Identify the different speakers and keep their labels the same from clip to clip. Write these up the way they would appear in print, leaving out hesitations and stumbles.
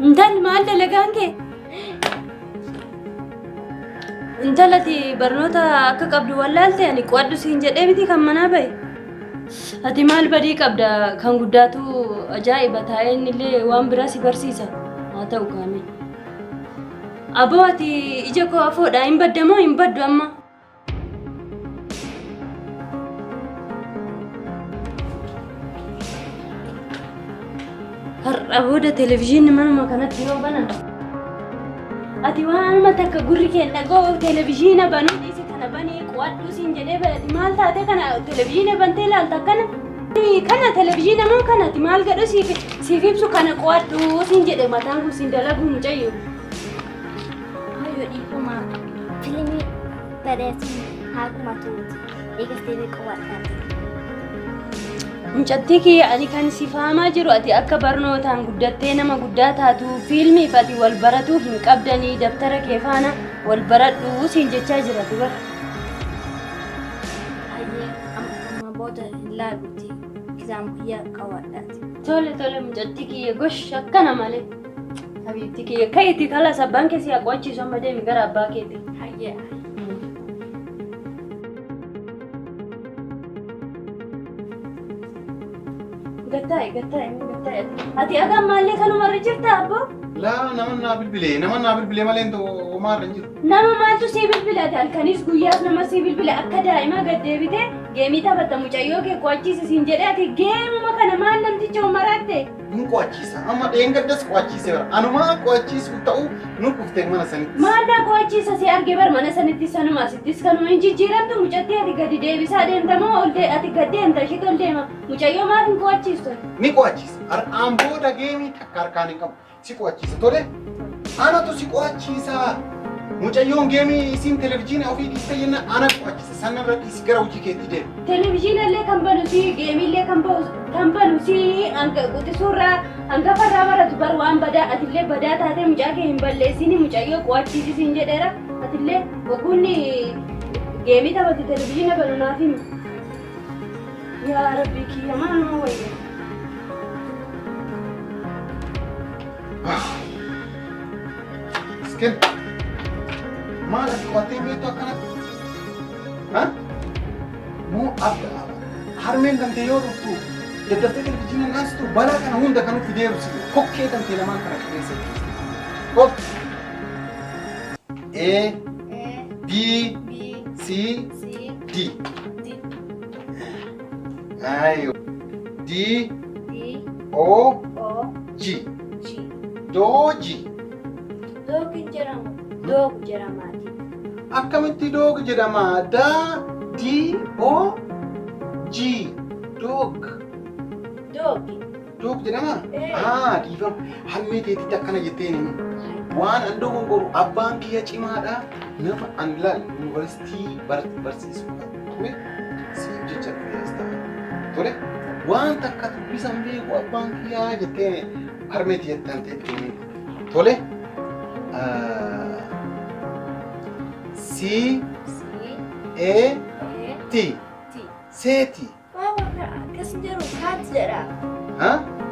Speaker 1: Intal maal dalagaan kee? Intalati barnoota akka qabdu wallaalte ani qo'adhu siin jedhee miti kan manaa bahe. Ati maal badii qabda kan guddaatu ajaa'iba taa'ee innillee waan biraa si barsiisa. Haa ta'u kaame. Aboo ati ija koo afoodha hin badda moo hin baddu amma? Har'a booda televizyiinni manuma kanatti yoo banan. Ati waanuma takka gurri kee hin dhaga'u televizyiina banuu dhiisi kana banii qo'adhuu siin jedhee bare ati maal taatee kana televizyiina bantee ilaalta akkana. Kana televizyiina moo kana ati maal gadhu siif ibsu kana qo'adhuu siin jedhe mataan kun siin dalaguu mucayyoo.
Speaker 2: Hayyoo dhiifama filimii badheessuun haaquma tuuti. Eegas deebi'ee qo'adhaan.
Speaker 1: Mucattii kiyya ani kan si faamaa jiru ati akka barnootaan guddattee nama guddaa taatu fiilmiif ati wal baratuu hin qabdanii dabtara kee faana wal baradhu siin jechaa jira dubar.
Speaker 2: Hayyee amma booda hin laaluuti. Kitaaba kiyya qo'adhaati.
Speaker 1: Tole tole mucattii kiyya gosh akkana malee. Habiibti kiyya ka'iitii kalas abbaan kee si haa qo'achiisu amma deemi gara abbaa keetii.
Speaker 2: Hayyee.
Speaker 1: Gattaa'i gattaa'i gattaa'i ati aga ammaallee kanumarra jirta abboo?
Speaker 3: Laa nama naa bilbilee nama naa bilbilee malee homaa irra hin jiru.
Speaker 1: Nama maaltu sii bilbila ati halkanis guyyaas nama sii bilbila akka daa'imaa gad deebitee geemii taphatta mucayyoo kee qo'achiisi siin jedhee ati geemuma kana maal namticha maraatte?
Speaker 3: Hin qo'achiisa. Amma dheengaddas qo'achiise bara. Anumaa qo'achiisu ta'u nu dhufte mana sanitti.
Speaker 1: Maal na qo'achiisa si arge bar mana sanittis sanuma asittis kanuma hin jijjiiramtu mucattii ati gadi deebisaa deemta moo ol dee ati gad deemta ishiitu ol deema mucayyoo maaf hin qo'achiistu?
Speaker 3: Ni qo'achiisa. Har'aan booda geemii takka harkaan hin qabu. Si qo'achiisa. Tole. Anatu si qo'achiisa. Mucayyoon geemii isiin televizyiina ofii dhiiste jenna ana qo'achiisa. Sanarra dhiisi gara hojii keetti deemi.
Speaker 1: Televizyiina illee kan banu si geemii illee kan ba'u kan banu si hanga quxisuurraa hangafarraa baratu bar waan badaa atillee badaa taatee mucaa kee hin balleessini mucayyoo qo'achiisi siin jedheera atillee ogguunni geemii taphatu televizyiina banu naaf himi. Yaa Rabbii kiyya maaluma wayya.
Speaker 3: Miskin. Maal ati qo'attee hin beektu akkanatti? Ha? Moo abda harmeen tantee yoo dhuftu daddaftee televizyiina naastu balaa kana hunda kan nutti deebisitu kokkee tantee lamaan kana qilleessa keessa. Qof. A B
Speaker 2: B
Speaker 3: C
Speaker 2: C
Speaker 3: D.
Speaker 2: D
Speaker 3: Ayo. D
Speaker 2: D
Speaker 3: O
Speaker 2: O
Speaker 3: G.
Speaker 2: G.
Speaker 3: Dooji.
Speaker 2: Doog hin jedhamu. Doog jedhamaati.
Speaker 3: Akkamitti doog jedhama? Da D O G. Doog.
Speaker 2: Doogi.
Speaker 3: Doog jedhama?
Speaker 2: Ee.
Speaker 3: Ah, dhiifama. Harmee teetitti akkana jetteen himi. Waan an dogongoru abbaan kiyya cimaadha. Nama an laal yuunivarsiitii barsiisu ture siif jecha dhufee as ta'a. Tole waan takka dubbisan beeku abbaan kiyyaa jettee harmee tiyyattan teetti himi. Tole. C
Speaker 2: C
Speaker 3: A
Speaker 2: A
Speaker 3: T.
Speaker 2: T.
Speaker 3: Seeti.
Speaker 2: Baaba akkas hin jedhu kaat jedha.
Speaker 3: Ha?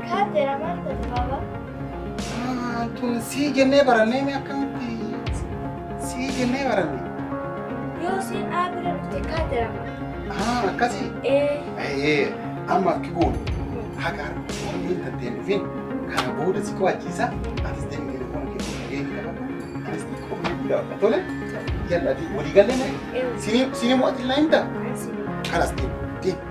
Speaker 2: Kaat jedha maal ta'e baaba?
Speaker 3: Ah, Tun C jennee barannee mee akkamitti C jennee baranne?
Speaker 2: Yoo siin A bira dhufte kaat jedhama.
Speaker 3: Ah, akkasii.
Speaker 2: Ee.
Speaker 3: Ee, amma akki goonu haga harmeen tantee hin dhufin kana booda si qo'achiisa. Atis deemi telefoona kee geemii taphadhu. Anis xiqqoo geemii taphadha. Tole? Yalla ati walii gallee mee?
Speaker 2: Ee.
Speaker 3: Sinii mo'atiin laa himta? Kalas deemi. Deemi.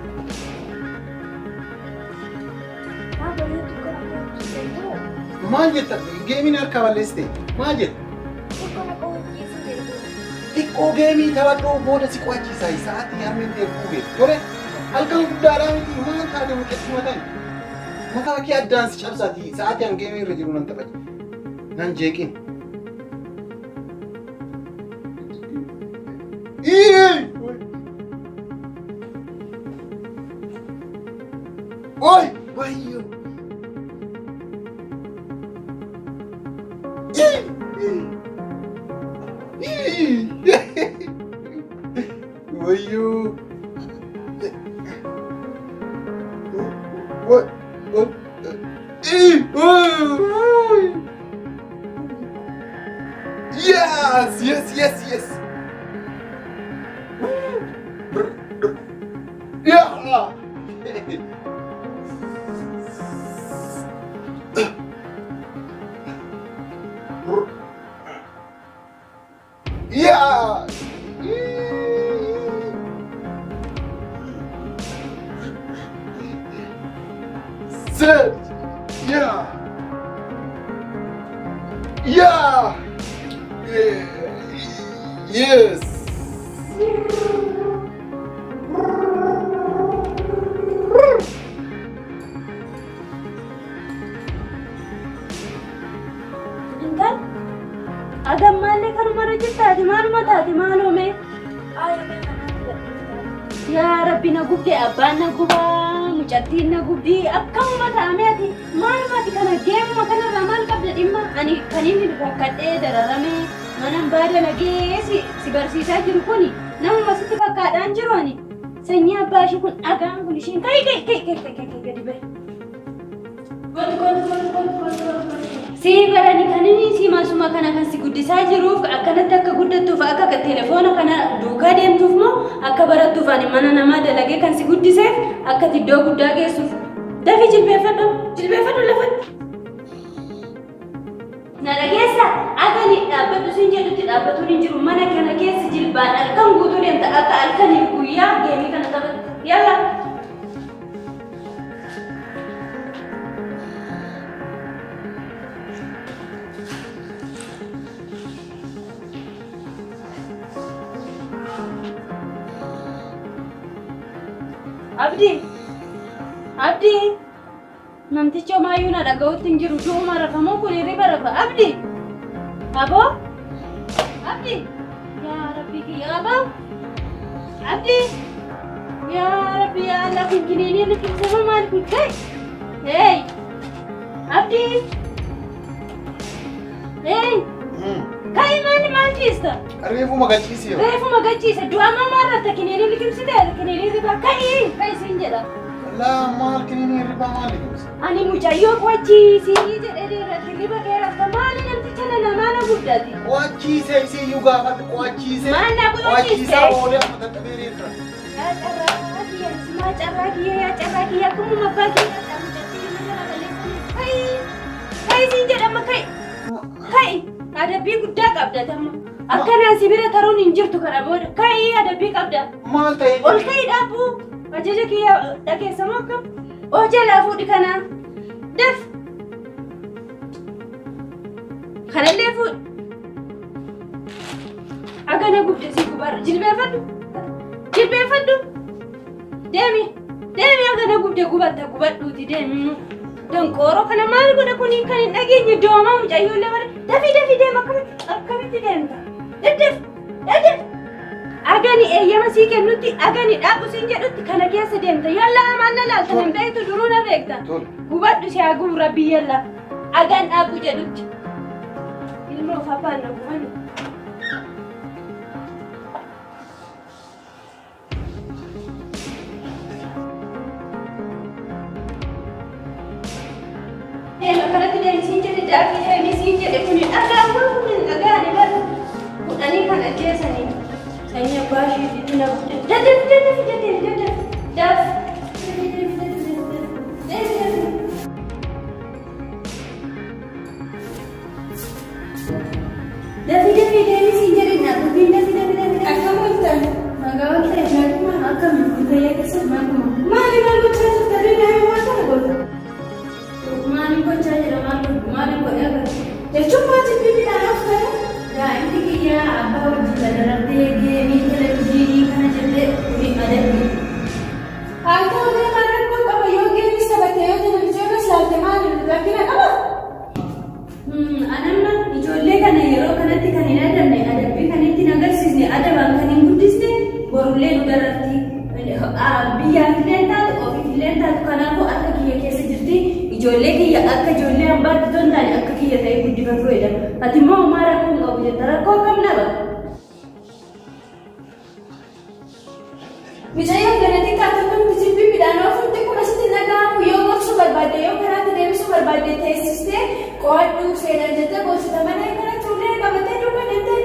Speaker 2: Baaba yoo xiqqoo na qo'achiise ta'u
Speaker 3: Maal jetta? Geemiin harkaa balleessite. Maal jetta?
Speaker 2: xiqqoo na qo'achiise jedhu.
Speaker 3: Xiqqoo geemii taphadhu booda si qo'achiisa. Sa'aatii harmeen tee dhufuu beektu. Tole? Halkan guddaadhaa miti maal taate mucatti mataan? Mataa kee addaan si cabsaati. Sa'aatii an geemii irra jiru nan taphachi. Nan jeeqin. Ii! Oy! Wayyo! Ii! Ii! Wayyo! What? What? Ii! Oy! Yes, yes, yes, yes. Yeah. Yeah. Sit. Yeah. Yeah. Yes.
Speaker 1: Intal agammaallee kanumarra jirtaati maaluma taate maaloo mee?
Speaker 2: Aayamee manaatti gadhiiftaa.
Speaker 1: Yaa Rabbi, na gubde, abbaan na gubaa, mucattiin na gubdi, akkamuma ta'ame? Ati maaluma ati kana geemuma kanarraa maal qabda dhimma? Ani kan inni rakkadhee dararamee manan baada nagee si barsiisaa jiru kuni namuma sitti fakkaadhaan jiru. Ani sanyii abbaa ishii kun dhagaan kun ishiin kai kai kai kai kai kai gadi bahe. Kootu, kootu, kootu, kootu, kootu, kootu. Si barani kan inni si masuma kana kan si guddisaa jiruuf akkanatti akka guddattuuf, akka telefoona kana duukaa deemtuuf moo akka barattuuf? Ani mana namaa dalagee kan si guddiseef akka ati iddoo guddaa geessuuf. Dafii jilbeeffadhu, jilbeeffadhu lafatti. Na dhageessa? Akka ani dhaabbadhu siin jedhutti dhaabbatuun hin jiru. Mana kana keessa jilbaan halkan guutuu deemta, akka halkaniif guyyaa geemii kana taphattu. Yalla. Abdii! Abdii! Namtichi homaayyuu na dhaga'utti hin jiru. Du'uma rafamoo kun hirriba rafa. Abdii! Aboo! Abdii! Yaa Rabbi kiyya, aboo! Abdii! Yaa Rabbi, yaa Allah, kun kiniinii liqimsama maali kun? Hey! Hey! Abdii! Hey! Ka'i, maali maal ciista?
Speaker 3: Reefuma gachiisee.
Speaker 1: Reefuma gachiise. Du'a maal rafta? Kiniinii liqimsite, kiniinii ribaa. Ka'i! Ka'i siin jedha.
Speaker 3: Laa, maal kiniinii hirribaa maal liqimsa?
Speaker 1: Ani mucayyoo qochiisii jedhee irratti hirriba kee rafta. Maali namticha nana maana guddati?
Speaker 3: Qo'achiisee isii iyyuu gaafadhu, qo'achiisee.
Speaker 1: Maal na qo'achiiste?
Speaker 3: Qo'achiisaa oolee amma dadhabee reeffa.
Speaker 1: Yaa carraa kiyya, maa carraa kiyya, yaa carraa kiyya, akkamuma abbaa kiyya mucattii nama jala balleessanii. Ka'i! Ka'i siin jedhama, ka'i! Ka'i! Adabbii guddaa qabda tamma. Akkanaan si bira taruun hin jirtu kana booda. Ka'i, adabbii qabda.
Speaker 3: Maal ta'e?
Speaker 1: Ol ka'i, dhaabbuu. Ajaja kiyya dhageessamoo akkam? Oo, jalaa fuudhi kanaa. Daf. Kanallee fuudhi. Agana gubde si gubarra. Jilbeeffadhu. Jilbeeffadhu. Deemi. Deemi, agana gubde gubatta, gubadhuuti deemi. Donqooroo kana maal godha kuni kan hin dhageenye doomaa mucayyoolee bara. Dafii, dafii deema, akkamitti akkamitti deemta? Daddaf, daddaf. Agani eeyyama sii kennutti, agani dhaabu siin jedhutti kana keessa deemta. Yallaa, maal na laalta? Hin beektu, duruu na beekta.
Speaker 3: Tole.
Speaker 1: Gubadhu, si haa gubu Rabbi, yalla. Agan dhaabu jedhutti. Ilma of abbaan na gubani. Deema, kanatti deemsiin jedhe, daakii deemsiin jedhe, kun dhagaa kun kun dhagaani bara. Kudhanii kan ajjeesanii. Sanyii abbaa isheetitti na gudde. Daddaf, daddaf, daddaf, daddaf. Daf. Dafi, dafi, dafi, dafi, dafi. Dafi, dafi deemsiin jedhe, na dubbiin, dafi, dafi, dafi.
Speaker 4: Akkam ooltan? Nagaa ooltan, naguma akkami fayyaa keessan? Naguma. Maali, maal gochaa jirta? Daa'ima maal kana godhu?
Speaker 1: Maaliin gochaa jira? Maal godhu? Maaliin godhee agarra?
Speaker 4: Jechuun maal jibbii midhaan of ta'e?
Speaker 1: Daa'imti kiyya abbaa wajjin dadarabdee geemii televizyiinii kana jettee, kuni adabbii.
Speaker 4: Haa ta'u malee maal rakkoo qaba yoo geemii taphatte, yoo televizyiinas laalte, maal rakkina qaba?
Speaker 1: Anamma ijoollee kana yeroo kanatti kan hin adabne, adabbii kan itti hin agarsiisne, adabaan kan hin guddisne, borullee nu dararti. Biyyaaf illee taatu, ofiif illee taatu, kanaafuu harka kiyya keessa jirti. Ijoollee kiyya akka ijoollee hambaatti otoo hin taane akka kiyya ta'ee guddifatu jedha. Ati immoo homaa rakkoo hin qabu jetta. Rakkoo akkam naba?
Speaker 4: Mucayyoon gana xiqqaatu akkamitti jibbii midhaan oofuun xiqquma sitti dhaga'amu? Yoo gorsuu barbaadde, yoo karaatti deebisuu barbaadde, teessistee qo'adhu seenaan jettee gorsita malee kanatti ulee qabattee duuka deemtee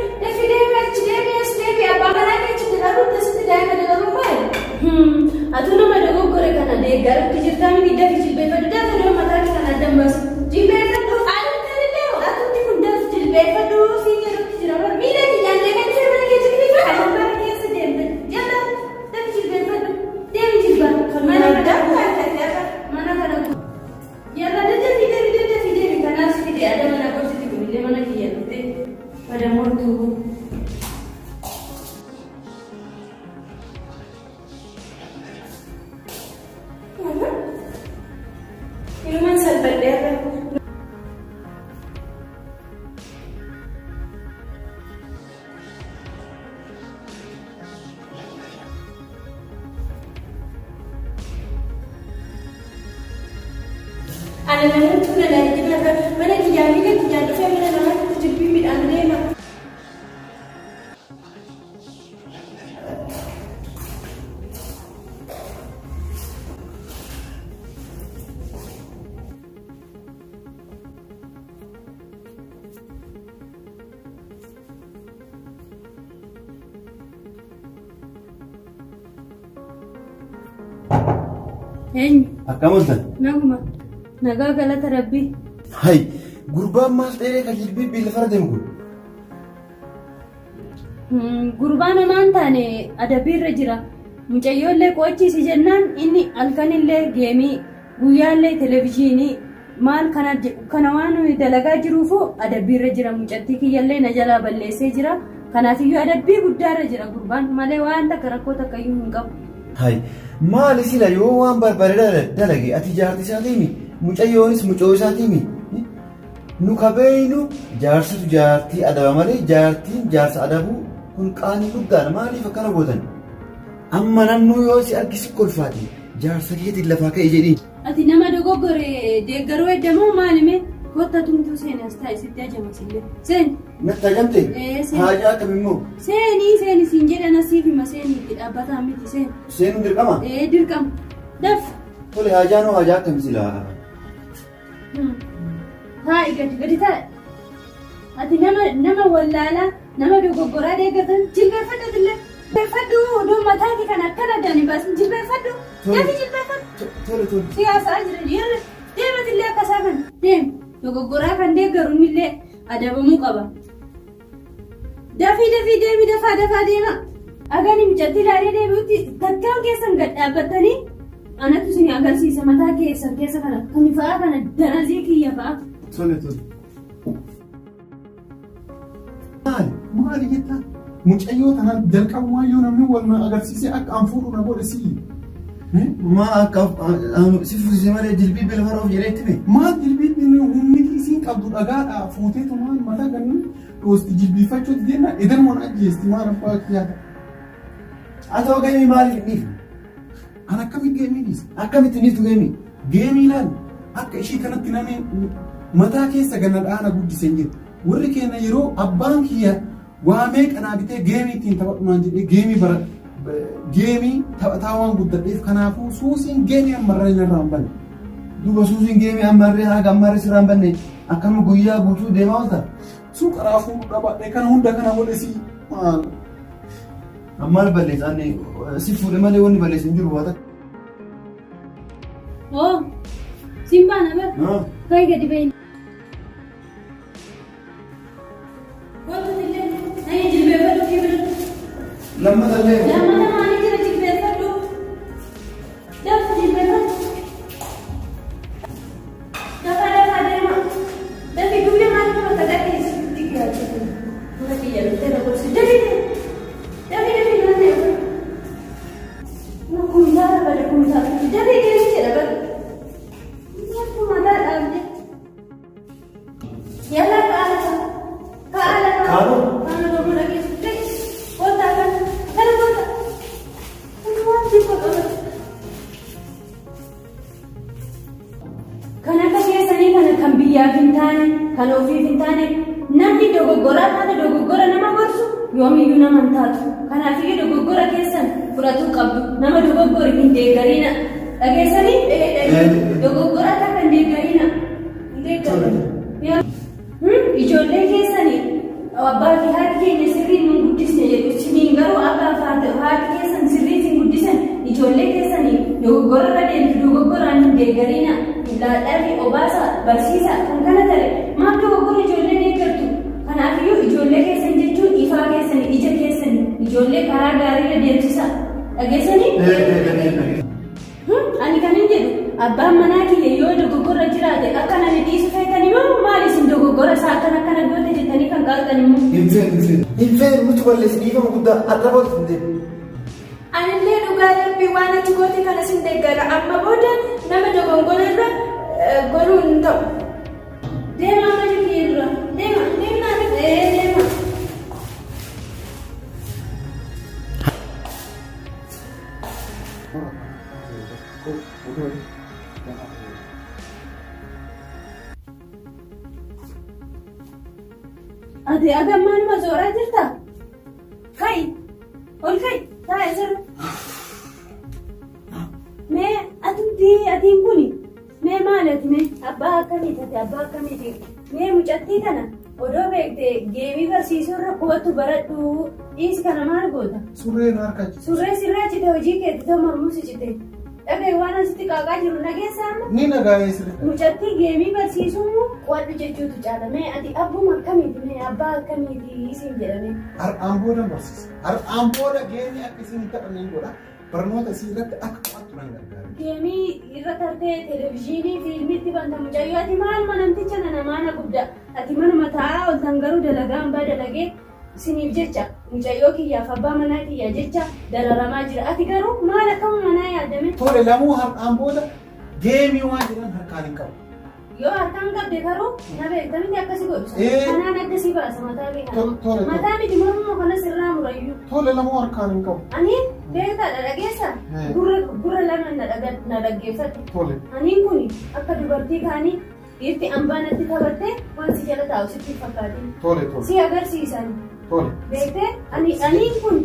Speaker 4: deeggarutti jirtaa miti dafi jilbeeffadhu dafi odoo mataa kee kana addan baasu. Jilbeeffadhu alkanillee atutti kun dafi jilbeeffadhu siin jedhutti jira bar miila kiyyaan deemee dhufee mana kee jilbeeffadhu. Mana keessa deemte jala dafi jilbeeffadhu deemi jilbaan mana kana mana kana yalla daddafii deemi daddafii deemi kanaaf si fide adama na gorsiti kunillee mana kiyya dhuftee bada mortuu. Ilmaan salphadheerra. Ana namoota na argina mana kiyyaa miila kiyyaan dhufee mana namaatti jilbii midhaan deema. Eenyu?
Speaker 5: Akkam ooltan?
Speaker 4: Naguma. Nagaa galata Rabbii.
Speaker 5: Hay, gurbaan maal ta'ee kan jilbiibbii lafarra deemu kun?
Speaker 4: Gurbaan homaa hin taane adabbiirra jira. Mucayyoollee qo'achiisi jennaan inni halkanillee geemii, guyyaallee televizyiinii maal kana kana waan dalagaa jiruufu adabbiirra jira. Mucattii kiyyallee na jalaa balleessee jira. Kanaafiyyuu adabbii guddaarra jira gurbaan malee waan takka rakkoo takka iyyuu hin qabu.
Speaker 5: Hay, maali sila yoo waan barbaade dalage ati jaartii isaatiimi, mucayyoonis mucoo isaatiimi. Nu kabeeynu jaarsatu jaartii adaba malee jaartiin jaarsa adabuu kun qaanii guddaadha. Maaliif akkana gootan? Amma namnuu yoo si argisi kolfaati jaarsa keetiin lafaa ka'e jedhiin.
Speaker 4: Ati nama dogoggore deeggaruu eddamoo maalime? Kotta tumtuu seeni as taa'i sitti ajamas illee. Seeni.
Speaker 5: Natti ajamte?
Speaker 4: Ee, seeni.
Speaker 5: Haajaa akkam immoo?
Speaker 4: Seenii seeni siin jedhan asiif hima seenii itti dhaabbataa miti seeni.
Speaker 5: Seenuun dirqama?
Speaker 4: Ee dirqama. Daf.
Speaker 5: Tole haajaa noo haajaa akkam silaa?
Speaker 4: Taa'i gadi gadi taa'i. Ati nama nama wallaalaa nama dogoggoraa deeggartan jilbeeffadhu atillee. Jilbeeffadhu odoo mataa kee kan akkana addaan hin baasin jilbeeffadhu.
Speaker 5: Tole.
Speaker 4: Dafi jilbeeffadhu.
Speaker 5: Tole tole.
Speaker 4: Siyaasaa jira yerra deematillee akka isaa kan deem dogoggoraa kan deeggaru innillee adabamuu qaba. Dafii dafii deemi dafaa dafaa deema. Agani mucattii ilaalee deebi'utti takkaan keessan gad dhaabbattanii anatu isin agarsiisa mataa keessan keessa kana kami fa'aa kana danazii kiyya fa'aa.
Speaker 5: Tole tole.
Speaker 3: Maali? Maali jettaa? Mucayyoo tanaan jalqabumaa yoo namni wal na agarsiisee akka an fuudhu na godhe si'i.
Speaker 5: Maa akka si fuusise malee jilbiibbii lafarra of jedhee itti hime.
Speaker 3: Maal jilbiibbiin humni isiin qabdu dhagaadha fuuteetu maal mataa gannu dhoosti jilbiiffachuutti jenna edan waan ajjeesti maal abbaa kiyyaata.
Speaker 5: Haa ta'u geemii maaliif hin dhiifne?
Speaker 3: An akkamitti geemii dhiisa?
Speaker 5: Akkamitti hin dhiiftu geemii?
Speaker 3: Geemii ilaali akka ishii kanatti namni mataa keessa ganna dhaana guddise hin jiru. Warri keenya yeroo abbaan kiyya waa meeqa naa bitee geemii ittiin taphadhu naan jedhee geemii bara geemii taphataa waan guddadheef kanaafuu suusiin geemii ammarree narraa hin banne.
Speaker 5: Duuba suusiin geemii ammarree haga ammarree sirraa hin banne akkama guyyaa guutuu deemaa oolta?
Speaker 3: Suuqa raafuu dhabaadhe kana hunda kana godhe si maal.
Speaker 5: Ammaal balleessa ani si fuudhe malee wanni balleessa hin jiru waa takka.
Speaker 4: Oo siin baana bar. Kai gadi bahin. Wanti illee nani jilbeeffadhu kee biratti.
Speaker 5: Lammata illee.
Speaker 4: Lammata maalii jira jilbeeffadhu. Dafa jilbeeffadhu. Dafa dafa deema. Dafi duule maal nama tajaajila sitti dhiyaachuu. Mana kiyya dhuftee na gorsi. Dafi dafi dafi nama ta'e. Kumtaala bada kumtaala. Dafi deemi jedha bada. Maaltu mataa dhaabde? Yalla kaala kaala.
Speaker 5: Kaalo?
Speaker 4: Kaalo tokko dhageessu. Kota kan kana kota. Waan xiqqoo qaba. Kan akka keessanii kana kan biyyaaf hin taane, kan ofiif hin taane, namni dogoggoraa taate dogoggora nama gorsu yoomiyyuu nama hin taatu. Kanaafiyyuu dogoggora keessan fudhatuu qabdu. Nama dogoggore hin deeggarina. Dhageessanii? Dogoggora takka hin deeggarina. Hin deeggarina. Ijoollee keessanii abbaa fi haati keenya sirrii nun guddisne jedhu. Isiniin garuu akka haati keessan sirrii isin guddisan ijoollee keessanii Dogoggorarra deemtu dogoggoraan hin deeggarina. Laadhaa fi obaasa barsiisa kan kana tare maaf dogoggora ijoollee deeggartu? Kanaafiyyuu ijoollee keessan jechuun ifaa keessan ija keessan ijoollee karaa gaariirra deemsisa. Dhageessanii? Ani kan hin jedhu abbaan manaa kiyya yoo dogoggorra jiraate akka nani dhiisu feetanii moo maal isin dogoggora isaa akkana akkana goote jettanii kan qaaqxan immoo?
Speaker 5: Hin feenu hin feenu. Hin feenu nuti balleessi dhiifama guddaa har'a booda hin deemu.
Speaker 6: Anillee dhugaa rabbii waan ati goote kana sin deeggara. Amma booda nama dogongora irra goruu hin ta'u.
Speaker 4: Deema amma ija kiyya dura. Deema.
Speaker 6: Deemnaa
Speaker 4: Ee deema. Ati aga maaluma zooraa jirta? Ka'i. Ol ka'i. Taa'i sirra. Mee atumti atiin kuni mee maali ati mee abbaa akkamiiti ati abbaa akkamiiti mee mucattii kana odoo beekte geemii barsiisuu irra kootu baradhu dhiisi kana maal goota?
Speaker 3: Surreen harka cite.
Speaker 4: Surree sirraa cite hojii keetti ta'u mormuu si cite. Dhaga'i waan asitti qaaqaa jiru nageessaa amma?
Speaker 3: Ni nagaa'ee sirriitti.
Speaker 4: Mucattii geemii barsiisuu qo'adhu jechuutu caala. Mee ati abbuma akkamiiti mee abbaa akkamiiti isiin jedhame.
Speaker 3: Har'aan booda barsiisa. Har'aan booda geemii akka isiin hin taphanne hin godha. Barnoota isii irratti akka qo'attu nan gargaara.
Speaker 4: Geemii irra tartee televizyiinii fiilmiitti banta mucayyoo ati maaluma namticha nana maana guddaa ati manuma taa'aa oltan garuu dalagaa hambaa dalagee isiniif jecha mucayyoo kiyyaaf abbaa manaa kiyyaa jecha dararamaa jira ati garuu maal akkama manaa yaadame.
Speaker 3: Tole lamuu har'aan booda geemii waan jedhan harkaan hin qabu.
Speaker 4: Yoo harkaan qabde garuu na beekta miti akkasi godhu sana. Kanaan adda si baasa mataa kee kana.
Speaker 3: Tole tole.
Speaker 4: Mataa miti mormuma kana sirraa murayyuu.
Speaker 3: Tole lamuu harkaan hin qabu.
Speaker 4: Ani beektaadha dhageessa gurra gurra lama na dhaga na dhaggeeffadhu.
Speaker 3: Tole.
Speaker 4: Aniin kuni akka dubartii kaanii dhiirti ambaa natti taphattee waan si jala taa'u sitti hin fakkaatin.
Speaker 3: Tole tole.
Speaker 4: Si agarsiisan.
Speaker 3: Tole.
Speaker 4: Beektee ani aniin kun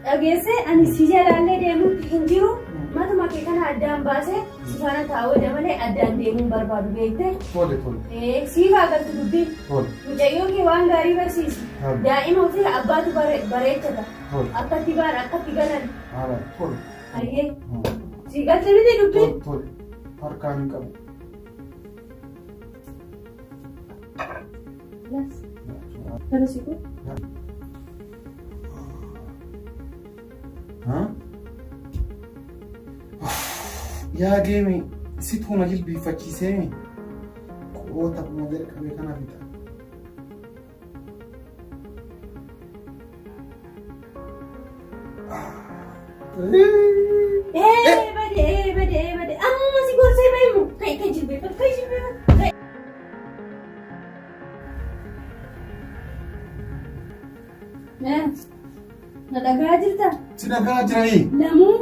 Speaker 4: dhageessee ani si jalaallee deemutti hin jiru matuma kee kana addaan baasee si faana taa'uu malee addaan deemuu hin barbaadu beektee.
Speaker 3: Tole tole.
Speaker 4: Ee siif haa galtu dubbiin.
Speaker 3: Tole.
Speaker 4: Mucayyoo kee waan gaarii barsiisi.
Speaker 3: Tole.
Speaker 4: Daa'ima ofii abbaatu bareechata.
Speaker 3: Tole.
Speaker 4: Akkatti ba'an akkatti galan.
Speaker 3: Haala tole.
Speaker 4: Hayyee. Si galte miti dubbiin.
Speaker 3: Tole tole. Harkaan hin qabu.
Speaker 4: Las. Kana si kun.
Speaker 3: Yaa geemi situ na jilbiiffachiiseemi. Qoota kuma jalqabe kana fixa.
Speaker 4: Ee bade ee bade ee bade. Ammuma si gorsee bahimu. Kai kai jilbeeffadhu kai jilbeeffadhu. Kai. Na dhagaa jirta?
Speaker 3: Si dhagaa jiranii?
Speaker 4: Lamuu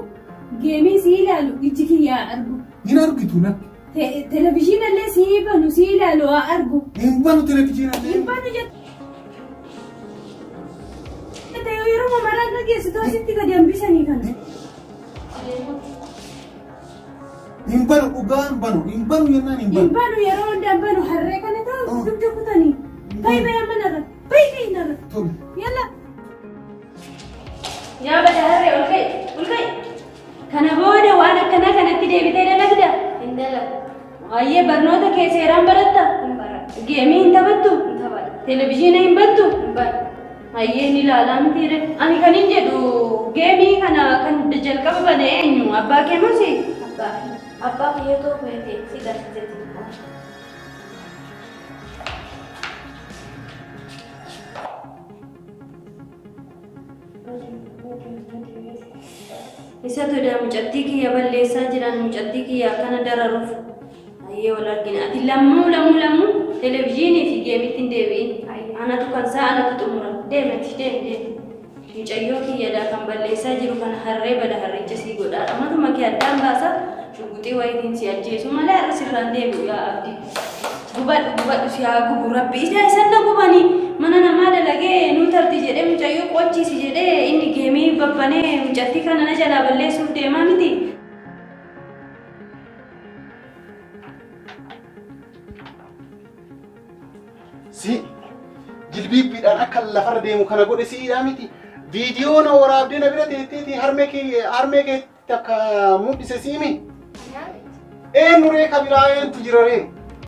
Speaker 4: geemii si ilaalu ijji kiyyaa argu.
Speaker 3: Hin argitu lakki.
Speaker 4: Televizyiina illee si banu si ilaalu haa argu.
Speaker 3: Hin banu televizyiina illee.
Speaker 4: Hin banu jette. Yeroo maraa dhageessitu asitti gadi hambisanii kana.
Speaker 3: Hin banu dhugaa hin banu hin banu jennaan hin
Speaker 4: Hin
Speaker 3: banu.
Speaker 4: banu yeroo hunda hin banu harree kana ta'u dugda kutanii. Bayi bayi amma narra. Bayi bayi narra.
Speaker 3: Tole.
Speaker 4: Yalla. Yaa bada harree ol ka'i ol ka'i. Kana booda waan akkanaa kanatti deebitee dalagda.
Speaker 2: Hin dalagu.
Speaker 4: Waa'ee barnoota kee seeraan baratta.
Speaker 2: Hin baradhu.
Speaker 4: Geemii hin taphattu.
Speaker 2: Hin taphadhu.
Speaker 4: Televizyiina hin bantu.
Speaker 2: Hin banu.
Speaker 4: Hayyee ni ilaalaa mitiire. Ani kan hin jedhu geemii kana kan jalqaba bane eenyu abbaa kee moo si?
Speaker 2: Abbaa kiyya. Abbaa kiyyatoo feete si garsiisetti.
Speaker 4: Isa todaa mucattii kiyya balleessaa jiran mucattii kiyya akkana dararuuf. Hayyee wal argina. Ati lammuu lammuu lammuu televizyiinii fi geemitti hin deebi'in. Anatu kan isaa anatu xumura. Deemati deemi deemi. Mucayyoo kiyyadhaa kan balleessaa jiru kana harree bada harricha sii godhaadha. Matuma kee addaan baasa shuguxii wayitiin si ajjeesu malee har'a sirraan deebi'u yaa abdii. Gubadhu gubadhu si haa gubu rabbi. Ija isan na gubanii mana namaa dalagee nuu tarti jedhee mucayyoo qo'achiisi jedhee inni geemii babbanee mucattii kana na jalaa balleessuuf deemaa miti.
Speaker 3: Si jilbiibbiidhaan akka lafarra deemu kana godhe siidhaa miti. Viidiyoo na waraabdee na bira teetteeti harmee kee harmee kee sitti akka mul'ise siimi? Eenyu ree ka biraa eentu jira ree?